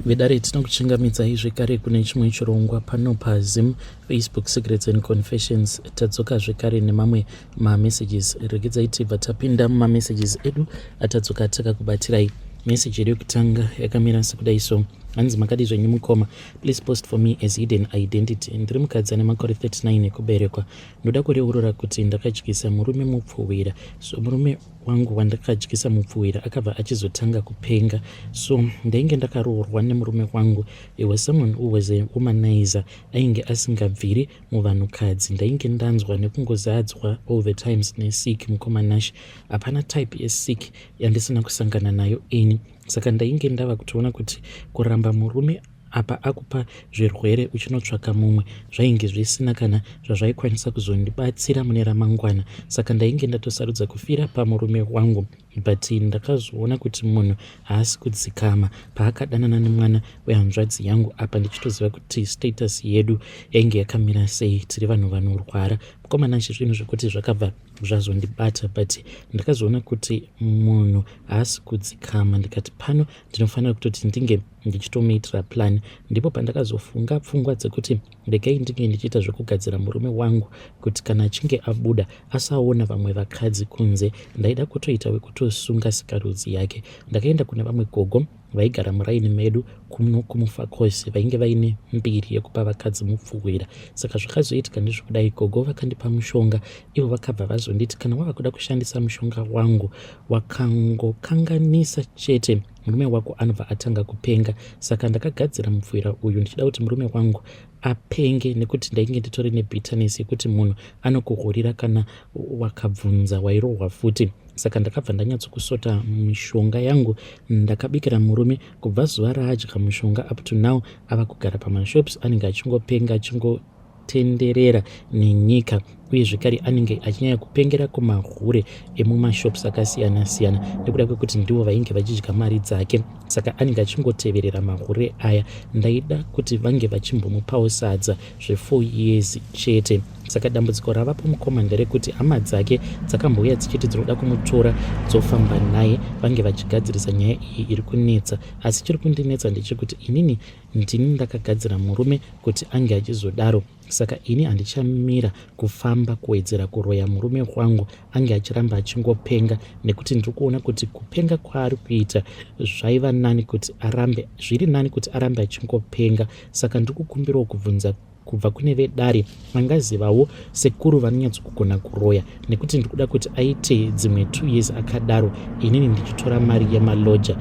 Vedare, tinokuchingamidzai zvekare kune chimwe chirongwa pano paZim Facebook Secrets and Confessions. Tadzoka zvekare nemamwe mamessages. Regedzai tibva tapinda mumamessages edu atadzoka takakubatirai. Message yedu yekutanga yakamira sekudai so: hanzi, "Makadi zvenyu mukoma? Please post for me as hidden identity. Ndiri mukadzi ane makore 39 ekuberekwa. Ndoda kureurura kuti ndakadyisa murume mupfuwira. So murume wangu wandakadyisa mupfuwira akabva achizotanga kupenga. So ndainge ndakaroorwa nemurume wangu. He was someone who was a womanizer, ainge asingabviri muvanhukadzi. Ndainge ndanzwa nekungozadzwa all the times nesick. Mukoma Nash, hapana type yesick yandisina kusangana nayo ini. Saka ndainge ndava kutoona kuti kuramba murume apa akupa zvirwere uchinotsvaka mumwe zvainge zvisina kana zvazvaikwanisa kuzondibatsira mune ramangwana. Saka ndainge ndatosarudza kufira pamurume wangu. But ndakazoona kuti munhu haasi kudzikama paakadanana nemwana wehanzvadzi yangu, apa ndichitoziva kuti status yedu yainge yakamira sei, tiri vanhu vanorwara. Mukoma Nash, zvinhu zvekuti zvakabva zvazondibata, but ndakazoona kuti munhu haasi kudzikama. Ndikati pano ndinofanira kutoti ndinge ndichitomuitira plan. Ndipo pandakazofunga pfungwa dzekuti regai ndinge ndichiita zvekugadzira murume wangu kuti kana achinge abuda asaona vamwe vakadzi kunze. Ndaida kutoita wekutosunga sikarudzi yake. Ndakaenda kune vamwe gogo vaigara muraini medu kuno kuMufakose, vainge vaine mbiri yekupa vakadzi mupfuwira. Saka zvakazoitika ndezvekudai: gogo vakandipa mushonga. Ivo vakabva vazonditi, 'Kana wava kuda kushandisa mushonga wangu, wakangokanganisa chete, murume wako anobva atanga kupenga.' Saka ndakagadzira mupfuwira uyu ndichida kuti murume wangu apenge, nekuti ndainge nditori nebitterness yekuti munhu anokuhurira, kana wakabvunza wairohwa futi. Saka ndakabva ndanyatsokusota mishonga yangu, ndakabikira murume. Kubva zuva raadya mushonga up to now ava kugara pamashops, anenge achingopenga, achingotenderera nenyika, uye zvekare anenge achinyanya kupengera kumahure emumashops akasiyana-siyana, nekuda kwekuti ndivo vainge vachidya mari dzake. Saka anenge achingoteverera mahure aya. Ndaida kuti vange vachimbomupawo sadza zve4 years chete. Saka dambudziko ravapo, mukoma, nderekuti hama dzake dzakambouya dzichiti dzinoda kumutora dzofamba naye, vange vachigadzirisa nyaya iyi iri kunetsa. Asi chiri kundinetsa ndechekuti inini ndini ndakagadzira murume kuti ange achizodaro. Saka ini handichamira kufamba kuwedzera kuroya murume wangu ange achiramba achingopenga, nekuti ndiri kuona kuti kupenga kwaari kuita zvaiva nani kuti arambe, zviri nani kuti arambe achingopenga. Saka ndiri kukumbirawo kubvunza kubva kune vedare angazivawo sekuru vanonyatsokugona kuroya, nekuti ndiri kuda kuti aite dzimwe 2 years akadaro, inini ndichitora mari yemaloja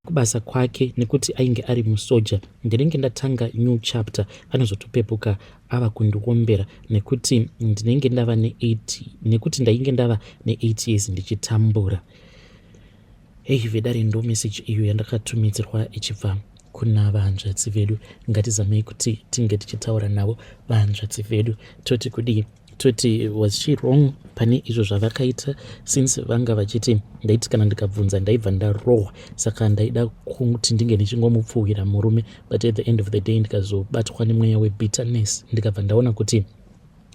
kubasa kwake, nekuti ainge ari musoja. Ndinenge ndatanga new chapter, anozotopepuka ava kundiombera, nekuti ndinenge ndava ne8, nekuti ndainge ndava ne8 years ndichitambura." Hei vedare, ndo message iyo yandakatumidzirwa ichibva kuna vahanzvadzi vedu. Ngatizamei kuti tinge tichitaura navo vahanzvadzi vedu. Toti kudii? Toti was she wrong pane izvo zvavakaita, since vanga vachiti, "Ndaiti kana ndikabvunza ndaibva ndarohwa, saka ndaida kuti ndinge ndichingomupfuwira murume, but at the end of the day ndikazobatwa nemweya webitterness, ndikabva ndaona kuti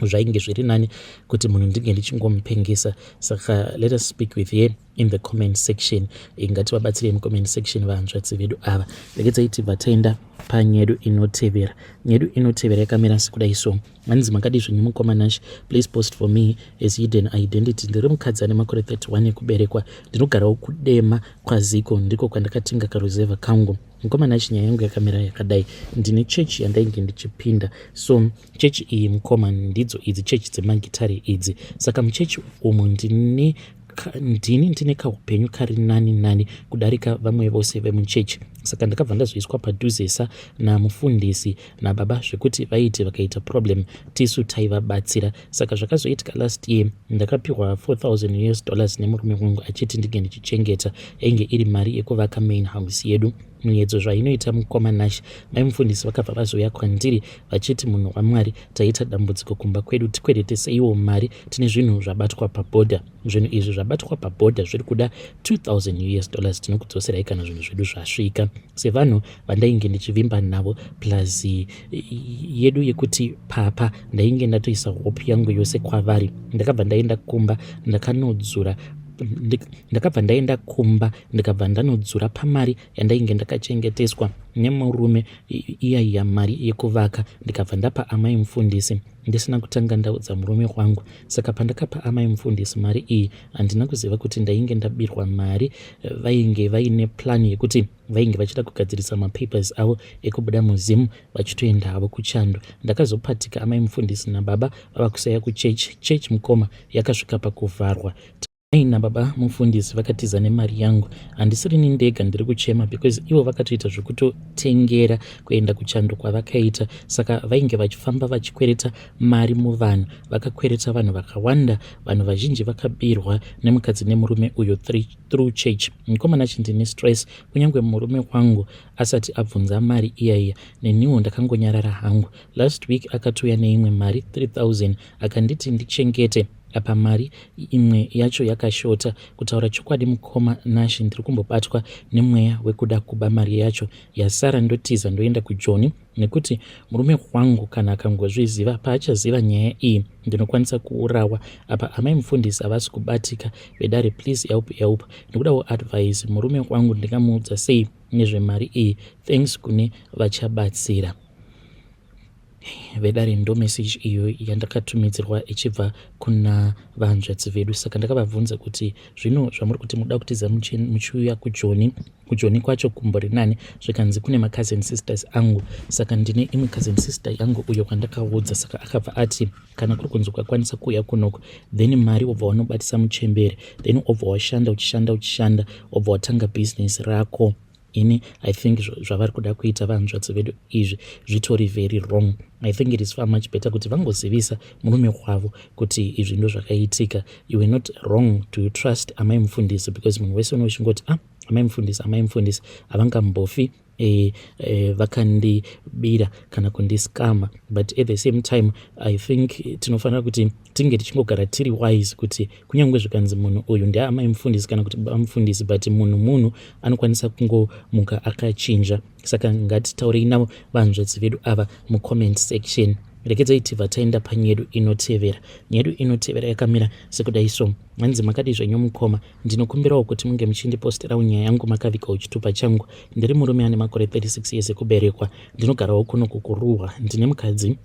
zvainge zviri nani kuti munhu ndinge ndichingomupengesa"? Saka let us speak with her in the comment section. Ngativabatsirei mucomment section vahanzvadzi vedu ava. Regedzai tibva taenda panyedu inotevera. Nyedu inotevera yakamira sekudai so: hanzi, "Makadi zvenyu mukoma Nash? Please post for me as hidden identity. Ndiri mukadzi ane makore 31 ekuberekwa, ndinogarawo kuDema kwaZiko, ndiko kwandakatenga karuzevha kangu. Mukoma Nash, nyaya yangu yakamira yakadai. Ndine chechi yandainge ndichipinda. So chechi iyi, mukoma, ndidzo idzi chechi dzemagitare idzi. Saka muchechi umu ndine ndini ndine kaupenyu kari nani nani kudarika vamwe vose vemuchechi. Saka ndakabva ndazoiswa padhuzesa namufundisi nababa, zvekuti vaiti vakaita problem tisu taivabatsira. Saka zvakazoitika last year, ndakapiwa US$4000 nemurume wangu achiti ndinge ndichichengeta. Yainge iri mari yekuvaka main house yedu. Muedzo zvainoita, mukoma Nash, mai mufundisi vakabva vazouya kwandiri vachiti, 'Munhu waMwari, taita dambudziko kumba kwedu, tikwereteseiwo mari. Tine zvinhu zvabatwa pabhodha. Zvinhu izvi zvabatwa pabhodha zviri kuda US$2000. Tinokudzoserai kana zvinhu zvedu zvasvika.' Sevanhu vandainge ndichivimba navo, plus yedu yekuti papa ndainge ndatoisa hope yangu yose kwavari, ndakabva ndaenda kumba ndakanodzura Ndakabva ndaenda kumba ndikabva ndanodzura pamari yandainge ndakachengeteswa nemurume iya iya mari yekuvaka, ndikabva ndapa amai mufundisi ndisina kutanga ndaudza murume wangu. Saka pandakapa amai mufundisi mari iyi, handina kuziva kuti ndainge ndabirwa mari. Vainge vaine plan yekuti vainge vachida kugadzirisa mapapers avo ekubuda muZim vachitoenda havo kuchando. Ndakazopatika amai mufundisi nababa vava kusaya kuchechi. Chechi, mukoma, yakasvika pakuvharwa. Mai nababa mufundisi vakatiza nemari yangu. Handisirini ndega ndiri kuchema because ivo vakatoita zvekutotengera kuenda kuchando kwavakaita. Saka vainge vachifamba vachikwereta mari muvanhu. Vakakwereta vanhu vakawanda. Vanhu vazhinji vakabirwa nemukadzi nemurume uyo through church. Mukomana, chindine stress. Kunyange murume wangu asati abvunza mari iyaiya, neniwo ndakangonyarara hangu. Last week akatouya neimwe mari 3000 akanditi ndichengete. Apa mari imwe yacho yakashota. Kutaura chokwadi, mukoma Nashi, ndiri kumbobatwa nemweya wekuda kuba mari yacho yasara, ndotiza ndoenda kuJoni, nekuti murume wangu kana akangozviziva, paachaziva nyaya iyi, ndinokwanisa kuurawa. Apa amai mufundisi havasi kubatika. Vedare, please help, help. Ndikudawo advice. Murume wangu ndingamuudza sei nezvemari iyi? Thanks kune vachabatsira. Vedare, ndo message iyo yandakatumidzirwa ichibva kuna vanzvadzi vedu. Saka ndakavabvunza kuti zvino zvamuri kuti muda kutiza muchiuya kuJoni, kuJoni kwacho kumbori nani? Zvikanzi kune macousin sisters angu. Saka ndine imwe cousin sister yangu uyo kwandakaudza. Saka akabva ati kana kuri kunzi ukakwanisa kuuya kunoko, then mari wobva wanobatisa muchembere, then wobva washanda, uchishanda, uchishanda, wobva watanga bhizinesi rako. Ini I think zvavari kuda kuita vanzvadzi vedu izvi zvitori very wrong. I think it is far much better kuti vangozivisa murume wavo kuti izvi ndo zvakaitika. You were not wrong to trust amai mufundisi because munhu wese unochingoti, "Ah, amai mufundisi, amai mufundisi havangambofi vakandibira kana kundiscama." But at the same time, I think tinofanira kuti tinge tichingogara tiri wise kuti kunyange zvikanzi munhu uyu ndeamai mufundisi kana kuti baba mufundisi, but munhu munhu, anokwanisa kungomuka akachinja. Saka ngatitaurei navo vanzvadzi vedu ava mucomment section. Rekedzai tibva taenda panyedu inotevera. Nyedu inotevera yakamira sekudai so. Hanzi, "Makadi zvenyu mukoma? Ndinokumbirawo kuti munge muchindiposterawo nyaya yangu makavigawo chitupa changu. Ndiri murume ane makore 36 years ekuberekwa. Ndinogarawo kuno kukuruhwa. Ndine mukadzi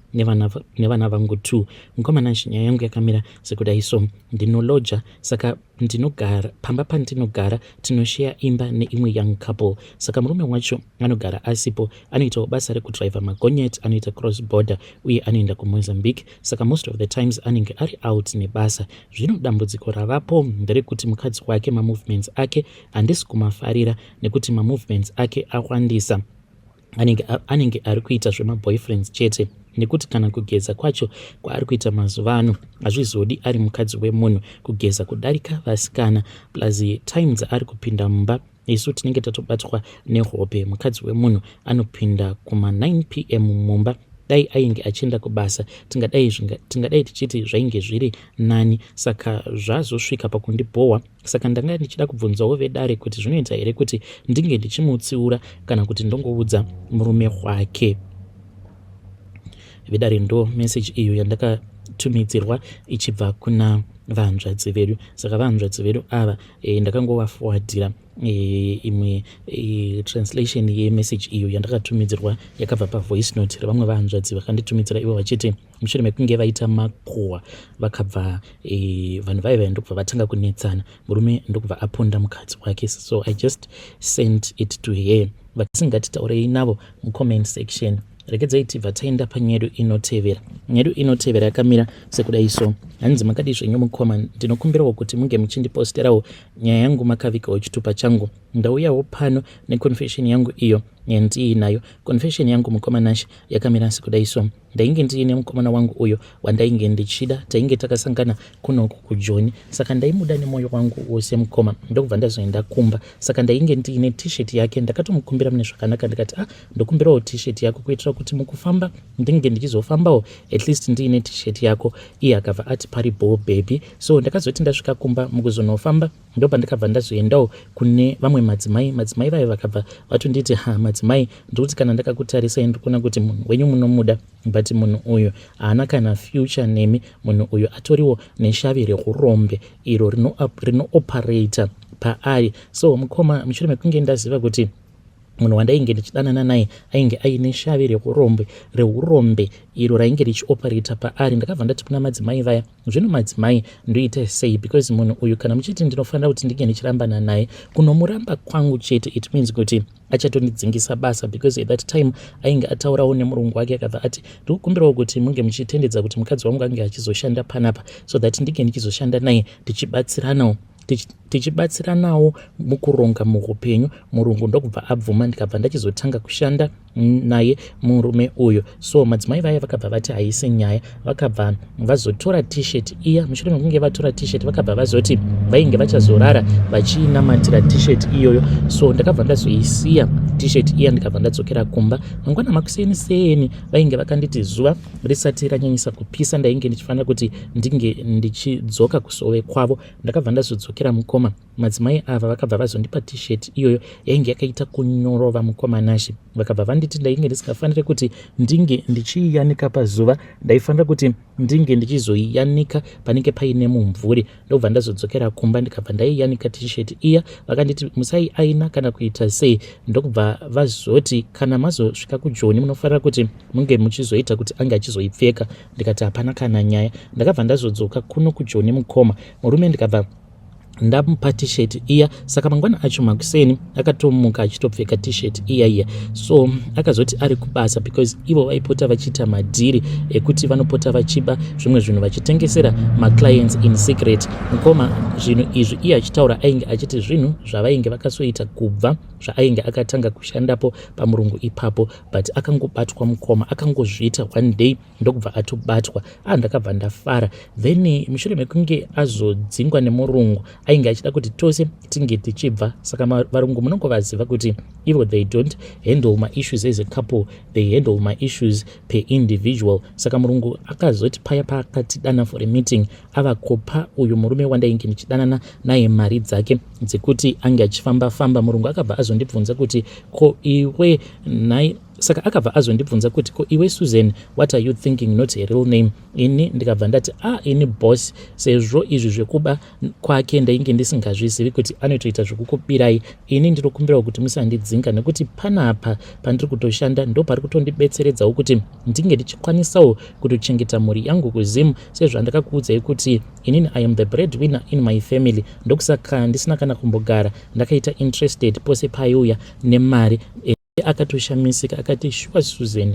nevana vangu 2. Mukoma, nyaya yangu yakamira sekudai so. Ndinoloja, saka ndinogara pamba pandinogara tinosheya imba neimwe young couple. Saka murume wacho anogara asipo. Anoitawo basa rekudhiraivha magonyet, anoita cross border uye anoenda kuMozambique, saka most of the times anenge ari out nebasa. Zvino dambudziko ravapo nderekuti mukadzi wake, mamovements ake handisi kumafarira nekuti mamovements ake awandisa. Anenge ari kuita zvemaboyfriends chete, nekuti kana kugeza kwacho kwaari kuita mazuva ano hazvizodi ari mukadzi wemunhu kugeza kudarika vasikana. Plus time dzaari kupinda mumba, isu tinenge tatobatwa nehope. Mukadzi wemunhu anopinda kuma9 p.m. mumba. Dai ainge achienda kubasa, tingadai tichiti zvainge zviri nani. Saka zvazosvika pakundibhohwa. Saka ndanga ndichida kubvunzawo vedare kuti zvinoita here kuti ndinge ndichimutsiura kana kuti ndongoudza murume wake?" Vedare, ndo message iyo yandakatumidzirwa ichibva kuna vanzvadzi vedu. Saka vanzvadzi vedu ava, ndakangovaforwardira imwe translation yemessage iyo yandakatumidzirwa yakabva pavoice note revamwe vanzvadzi vakanditumidzira ivo vachiti mushure mekunge vaita makuhwa, vakabva vanhu vaiva ndokubva vatanga kunetsana, murume ndokubva aponda mukadzi wake. So I just sent it to her. Vasingatitaurei navo mucomment section. Rekedzai tibva taenda panyedu inotevera. Nyedu inotevera yakamira sekudai so. Hanzi, "Makadi zvenyu mukoma? Ndinokumbirawo kuti munge muchindiposterawo nyaya yangu makavigawo chitupa changu. Ndauyawo pano neconfession yangu iyo yandiinayo. Confession yangu, mukoma Nash, yakamira sekudai so. Ndainge ndiine mukomana wangu uyo wandainge ndichida. Tainge takasangana kunoku kuJoni, saka ndaimuda nemwoyo wangu wose, mukoma. Ndokubva ndazoenda kumba. Saka ndainge ndiine T-shirt yake. Ndakatomukumbira mune zvakanaka, ndikati, 'Ah, ndokumbirawo T-shirt yako kuitira kuti mukufamba ndinge ndichizofambawo at least ndiine T-shirt yako.' Iye akabva ati, 'Pari bho, baby.' So ndakazoti ndasvika kumba, mukuzonofamba, ndopandakabva ndazoendawo kune vamwe madzimai. Madzimai vaye vakabva vatonditi, ha madzimai, ndikuti kana ndakakutarisai ndikuona kuti munhu wenyu munomuda, but munhu uyu haana kana future nemi. Munhu uyu atoriwo neshavi reurombe iro rinooperata paari. So mukoma, mushure mekunge ndaziva kuti munhu wandainge ndichidanana naye ainge aine shavi reurombe reurombe iro rainge richioperata paari, ndakabva ndati kuna madzimai vaya, zvino madzimai, ndoita sei? Because munhu uyu, kana muchiti ndinofanira kuti ndinge ndichirambana naye, kunomuramba kwangu chete, it means kuti achatondidzingisa basa, because at that time ainge ataurawo nemurungu wake, akabva ati, ndikukumbirawo kuti munge muchitendedza kuti mukadzi wangu ange achizoshanda panapa, so that ndinge ndichizoshanda naye, tichibatsiranawo tichibatsiranawo mukuronga muupenyu. Murungu ndokubva abvuma, ndikabva ndachizotanga kushanda naye murume uyu. So madzimai vaya vakabva vati haisi nyaya. Vakabva vazotora T-shirt iya. Mushure mekunge vatora T-shirt, vakabva vazoti vainge vachazorara vachiinamatira T-shirt iyoyo. So ndakabva ndazoisiya T-shirt iya, ndikabva ndadzokera kumba. Mangwana makuseni seni, vainge vakanditi zuva risati ranyanyisa kupisa ndainge ndichifanira kuti ndinge ndichidzoka kusove kwavo. Ndakabva ndazodzokera, mukoma. Madzimai ava vakabva vazondipa T-shirt iyoyo yainge yakaita kunyorova, mukoma Nashe. Vakabva vanditi ndainge ndisingafaniri kuti ndinge ndichiiyanika pazuva, ndaifanira kuti ndinge ndichizoiyanika panenge paine mumvuri. Ndobva ndazodzokera kumba, ndikabva ndaiyanika T-shirt iya. Vakanditi musaiaina kana kuita sei. Ndokubva vazoti kana mazosvika kuJoni, munofanira kuti munge muchizoita kuti ange achizoipfeka. Ndikati hapana kana nyaya. Ndakabva ndazodzoka kuno kuJoni, mukoma. Murume ndikabva ndamupa T-shirt iya. Saka mangwana acho makuseni akatomuka achitopfeka T-shirt iya iya. So akazoti ari kubasa, because ivo vaipota vachiita madhiri ekuti vanopota vachiba zvimwe zvinhu vachitengesera maclients in secret. Mukoma, zvinhu izvi iye achitaura ainge achiti zvinhu zvavainge vakasoita kubva zvaainge akatanga kushandapo pamurungu ipapo, but akangobatwa, mukoma. Akangozviita one day, ndokubva atobatwa. A, ndakabva ndafara. Then mushure mekunge azodzingwa nemurungu, ainge achida kuti tose tinge tichibva. Saka varungu munongovaziva kuti ivo they don't handle maissues as a couple, they handle maissues per individual. Saka murungu akazoti paya paakatidana for a meeting, ava kupa uyu murume wandainge ndichidanana naye mari dzake dzekuti ange achifamba famba, murungu akabva azondibvunza kuti, ko iwe nai, saka akabva azondibvunza kuti, ko iwe Susan, what are you thinking? Not a real name. Ini ndikabva ndati, ah, ini boss, sezvo izvi zvekuba kwake ndainge ndisingazvizivi kuti anotoita zvekukubirai, ini ndinokumbirawo kuti musandidzinga, nekuti panapa pandiri kutoshanda ndo pari kutondibetseredzawo kuti ndinge ndichikwanisawo kutochengeta mhuri yangu kuZimu, sezvandakakuudzai kuti inini I am the bread winner in my family. Ndokusaka ndisina kana kumbogara ndakaita interested pose paiuya nemari. Akatoshamisika akati, shuwa Susan,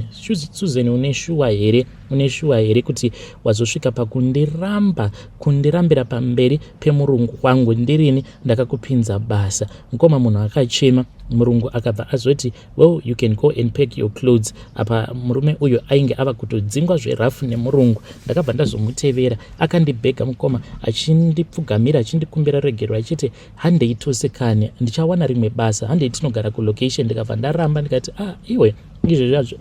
Susan, une shuwa here? Une shuwa here kuti wazosvika pakundiramba, kundirambira pamberi pemurungu wangu, ndirini ndakakupinza basa? Mukoma, munhu akachema. Murungu akabva azoti, well, you can go and pack your clothes. Apa murume uyu ainge ava kutodzingwa zverafu nemurungu. Ndakabva ndazomutevera. Akandibhega, mukoma, achindipfugamira, achindikumbira regero, achiti, handei tose kani, ndichawana rimwe basa, handei tinogara kulocation. Ndikabva ndaramba, ndikati, ah, iwe,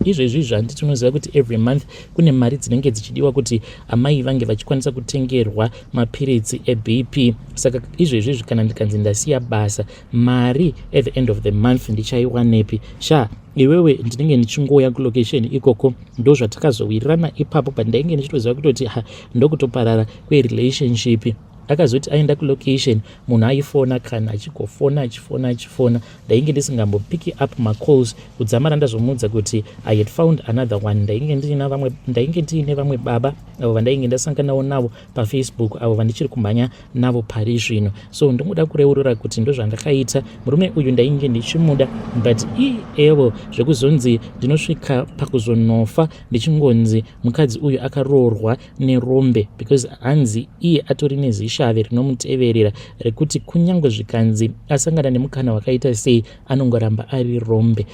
izvezvi zvandi tinoziva kuti every month kune mari dzinenge dzichidiwa kuti amai vange vachikwanisa kutengerwa mapiritsi eBP. Saka izvezvizvi kana ndikanzi ndasiya basa, mari at the end of the month ndichaiwanepi? Sha, iwewe, ndinenge ndichingouya kulocation ikoko. Ndo zvatakazowirirana ipapo, but ndainge ndichitoziva kutoti ha, ndokutoparara kwerelationship. Akazoti aenda kulocation, munhu aifona kana achigofona, achifona, achifona, ndainge ndisingambopicki up macalls, kudzamara ndazomuudza kuti I had found another one. Ndainge ndiine vamwe baba avo vandainge ndasanganawo navo paFacebook, avo vandichiri kumhanya navo pari zvino. So ndingoda kureurura kuti ndozvandakaita. Murume uyu ndainge ndichimuda, but ievo zvekuzonzi ndinosvika pakuzonofa ndichingonzi mukadzi uyu akaroorwa nerombe, because hanzi iye atori nezishave rinomuteverera rekuti kunyange zvikanzi asangana nemukana wakaita sei, anongoramba ari rombe.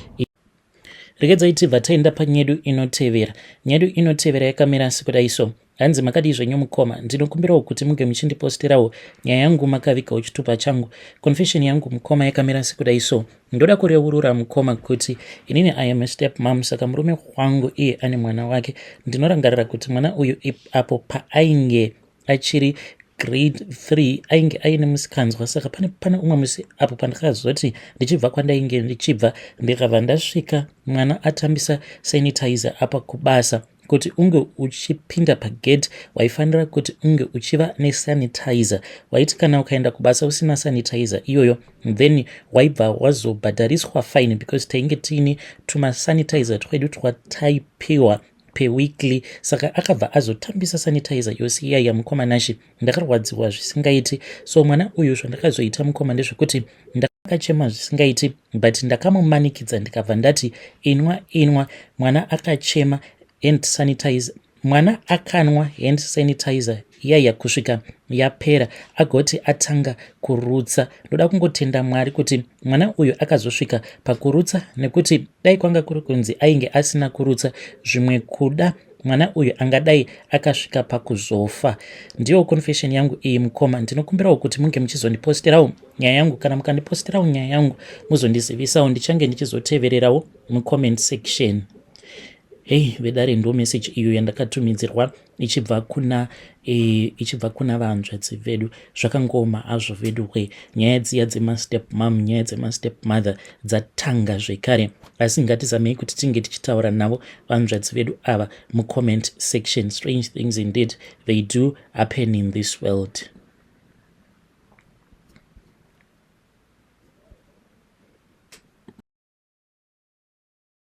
Regedzai tibva taenda panyedu inotevera. Nyedu inotevera yakamira sekudai so. Hanzi, makadii zvenyu mukoma? Ndinokumbirawo kuti munge muchindiposterawo nyaya yangu makavigawo chitupa changu. Confession yangu, mukoma, yakamira sekudai so. Ndoda kureurura, mukoma, kuti inini I am a step mom. Saka murume wangu iye ane mwana wake. Ndinorangarira kuti mwana uyu apo paainge achiri Grade 3 ainge aine musikanzwa. Saka pane umwe musi apo pandakazoti ndichibva kwandainge ndichibva, ndikabva ndasvika mwana atambisa sanitizer. Apa kubasa, kuti unge uchipinda pagate, waifanira kuti unge uchiva nesanitizer. Waiti kana ukaenda kubasa usina sanitizer iyoyo, then waibva wazobhadhariswa fine, because tainge tiine tumasanitizer twedu twataipiwa peweekly. Saka akabva azotambisa sanitizer yose iyaiya, mukoma Nashi. Ndakarwadziwa zvisingaiti. So mwana uyu, zvandakazoita, mukoma, ndezvekuti ndakachema zvisingaiti, but ndakamumanikidza, ndikabva ndati, "Inwa, inwa." Mwana akachema hand sanitizer, mwana akanwa hand sanitizer iyaiya kusvika yapera, agoti atanga kurutsa. Ndoda kungotenda Mwari kuti mwana uyu akazosvika pakurutsa, nekuti dai kwanga kuri kunzi ainge asina kurutsa, zvimwe kuda mwana uyu angadai akasvika pakuzofa. Ndiyo confession yangu iyi, mukoma. Ndinokumbirawo kuti munge muchizondiposterawo nyaya yangu. Kana mukandiposterawo nyaya yangu, muzondizivisawo, ndichange ndichizotevererawo mucomment section. Hei vedare, ndo message iyo yandakatumidzirwa ichibva kuna vanzvadzi vedu. Zvakangoma hazvo vedu we. Nyaya dziya dzemastep mom, nyaya dzemastep mother dzatanga zvekare, asi ngatizamei kuti tinge tichitaura navo vanzvadzi vedu ava mucomment section. Strange things indeed, they do happen in this world.